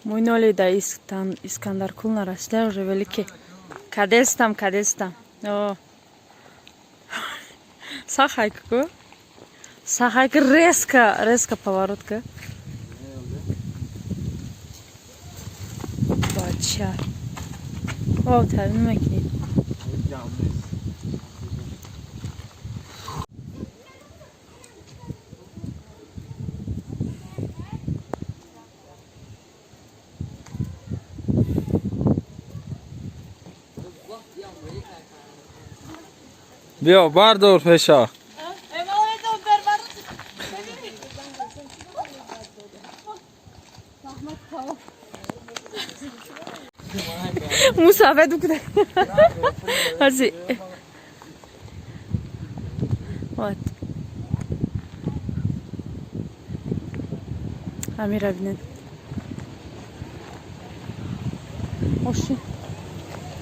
Мо иноли да Искандаркул нарасида, уже велики кадестам, кадестам. Сахайку, сахайку, резко, резко поворот ка. Бача. О, тарин мекунӣ. Биё, бардор пеша. Мусафед укуда. Ази. Вот. Амира бинед. Мошин.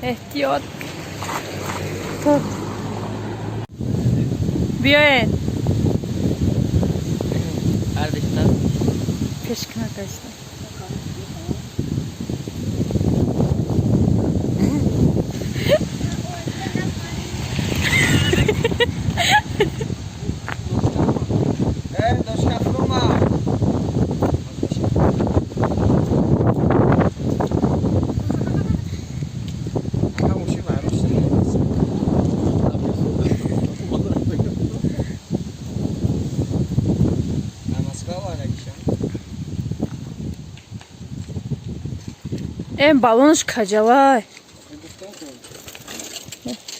Эҳтиёт. То. Биёед. Пешкина гаштам. Э, баллонаш каҷалай.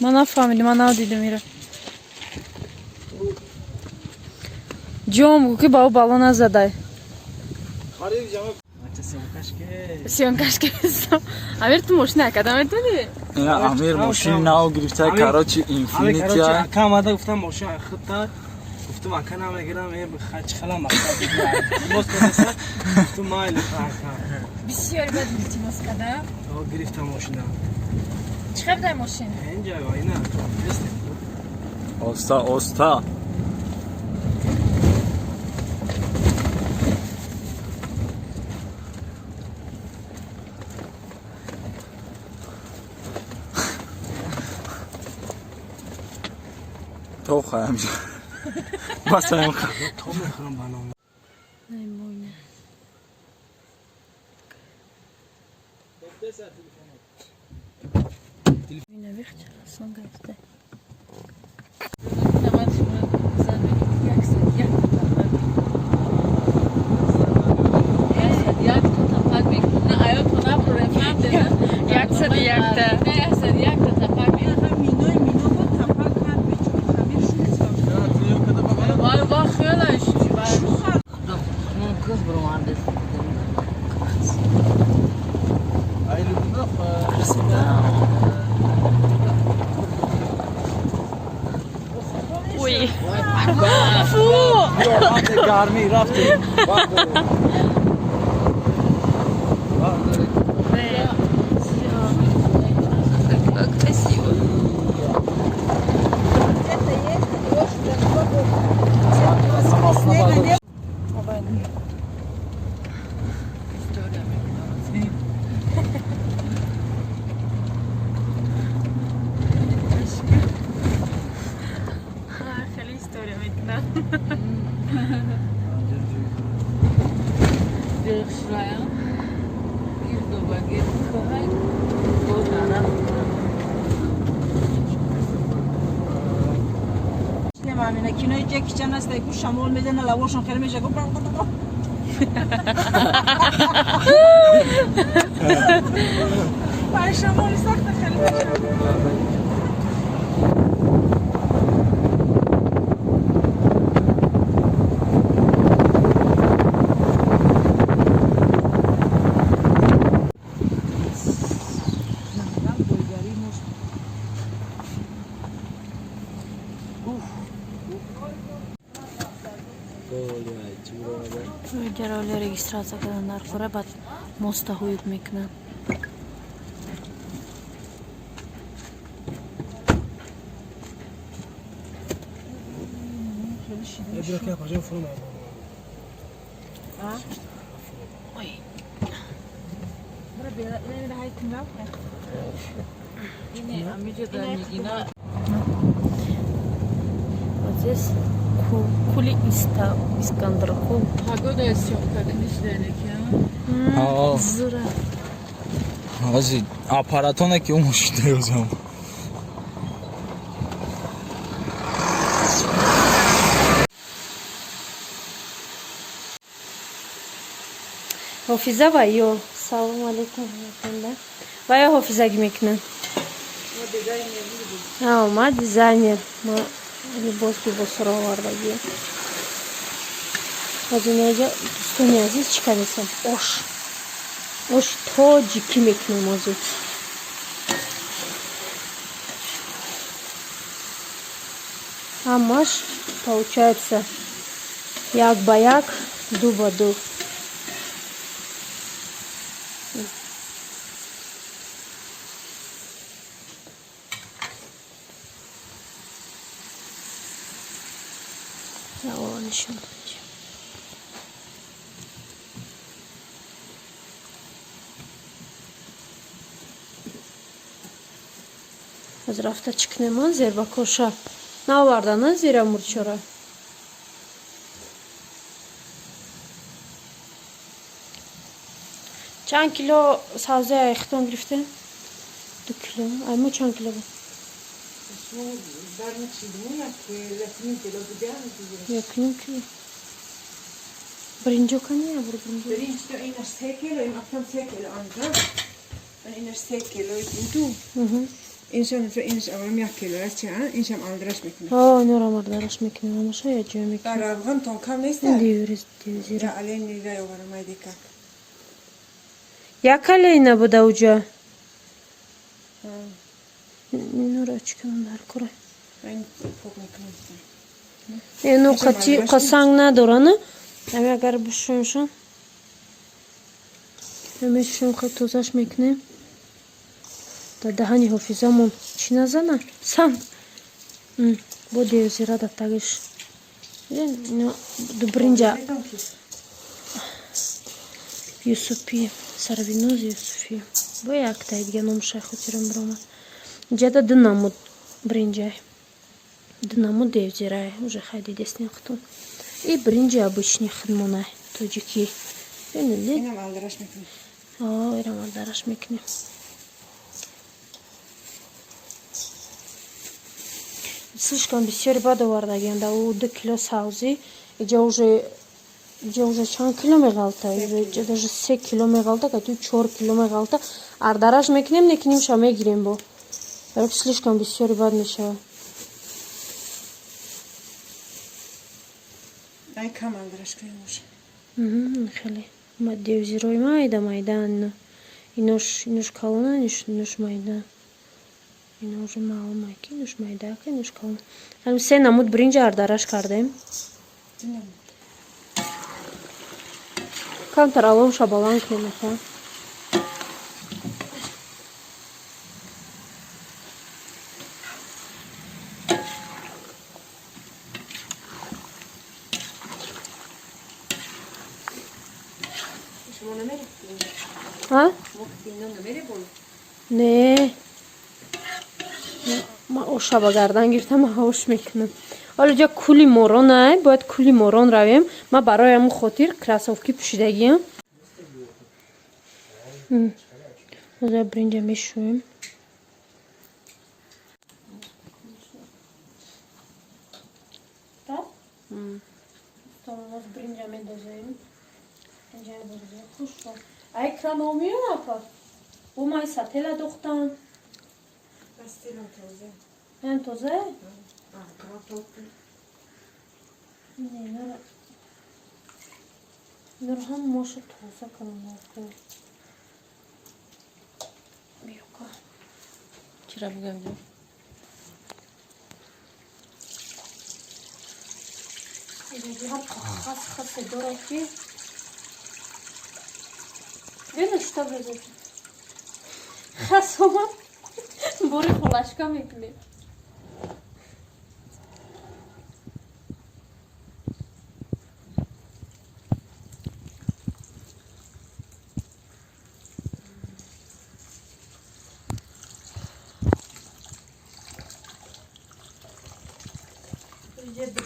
Ман нафаҳмидим, ман надидим ира. Ҷом гӯ, ки ба ӯ баллон назадай. Съёмкаш кардам. Амир, ту мошина када метавонӣ? Ина Амир мошини нав гирифта, короче, Инфинити. Ака омада, гуфтам, мошин худта. Гуфтам, ака, намегирам, э, чӣ хела мақсад. Илтимос кардаса, гуфтам, майли, ака. Бисёр бад илтимос када. Гирифтам мошина. Чӣ хел мошин? Инҷа ина. Оста, оста. То хаям. Басаем. То мехӯрам ба ном. Наймойна. Ина вихча сон гашта. 101-та. Ой. Фу! Гармӣ рафтем. Как красиво. Это есть, это очень далеко. Снега нет. Хеле история мекунам. Немамина кинои Ҷеки Чан аст, ку шамол мезана, лавошон хеле меша. Шамоли сахта хеле меша. Ҷароли регистрация кардан дар кора, баъд моста ҳуюд мекунанд. Вот здесь кули Искандаркул. Погода съёмка Аа. Зура. Ҳози аппаратоне ки ӯ мошина ёзам. Ҳофиза ва ё салому алейкум ва ё ҳофизагӣ мекунад. Ма дизайнер, ма либос либосро овардагӣ. Ҳозир дӯстони азиз, чӣ кардесам? Ош. Ош тоҷикӣ мекунем ҳозир. Ҳамаш получается як ба як, ду ба ду. Нишон додем. Аз рафта чӣ кунем, а зербакоша наовардан, а зира мурчора. Чанд кило савзаи айхтон гирифтем? 2 кило. Ай мо чанд кило буд? 1.5 кило. Бринҷо кани абур бринҷо? Бринҷ то инаш 3 кило, ин афтам 3 кило анҷо. Инаш 3 килои буду. Иншам инш авам 1 кило аст ча? Иншам алдраш мекунам. О, инорам алдраш мекунам, амаша я ҷой мекунам. Дар равған тон кам нест? Дивриз, дивзира. Ален нигай оварам айдика. Як алейна буда уҷа. Инора чӣ кунам дар кура? Ин пок мекунам. Ино қати қасанг надорана. Ами агар бушӯмшон. Ами шум хел тозаш мекунем. Дар даҳани ҳофизамон чӣ назана? Сан. Бо девзира дар тагиш. Ду бринҷа. Юсуфи, Сарвиноз Юсуфи. Бо яктай дига номшай хотирам биромад. Иҷада ду намуд бринҷай. Ду намуд девзирай. Уже хай дидестин хутун. И бринҷи обычный худмонай тоҷикӣ. Бинед? Инам алдараш мекунем. О, инам алдараш мекунем. Слишком бисёри бад овардагианд. Ӯ 2 кило савзӣ. Иҷа уже чанд кило меғалта? Иҷа даже 3 кило меғалта, катю 4 кило меғалта. Ардараш мекунем, некинимша мегирем бо. Барои слишком бисёри бад мешавад. Ай кам алдараш кунем уж. Хеле. Ма девзирои майда майда. Инош инош калона, инош майда. Ино уже маълум ай ки инош майда, ки инош калона. Ҳам се намуд бринҷ ардараш кардем. Камтар аловша баланд кунем ака. А? Не. Ма оша ба гардан гирифтам, ма ош мекунам. Ҳоло ҷа кули морон ай, бояд кули морон равем. Ма барои ҳамун хотир кроссовки пӯшидагиам. Ҳозир бринҷа мешӯем. Боз бринҷа медозем. Бринҷа медозем. Хушро. Ай кран омиён апа. Бо май сатела духтан. Пастилам тоза. Ҳам тоза? Кран тоза. Не, инора. Инора ҳам моша тоза кунам. Биёка. Чира бугам? Инҷо хас хасе дорад ки. Бина что беза. Хас омад. Бори холашка мекунем.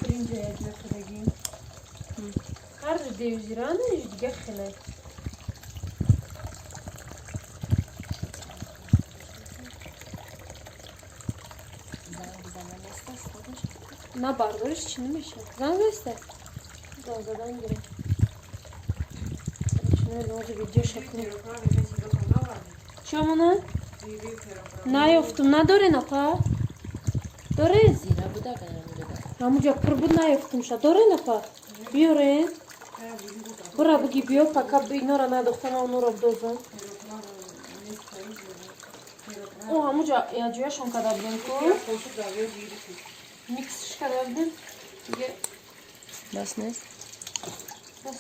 Бринҷа якҷо кардагим. Ҳар девзираниш дига хеле. На бардориш чӣ намешавад? Занг заста? Занг задан гирем. Чинози видеоша кунем. Чомона? Наёфтум. Надоре напа? Доре? Ҳамуҷа пур буд, наёфтумша. Доре напа? Биёрен. Бура буги биё, пока инора надохтам, онуро дозам. О, ҳамуҷа яҷояшон карда будем ку? Миксш карда будем. Диге Бас нест? Бас.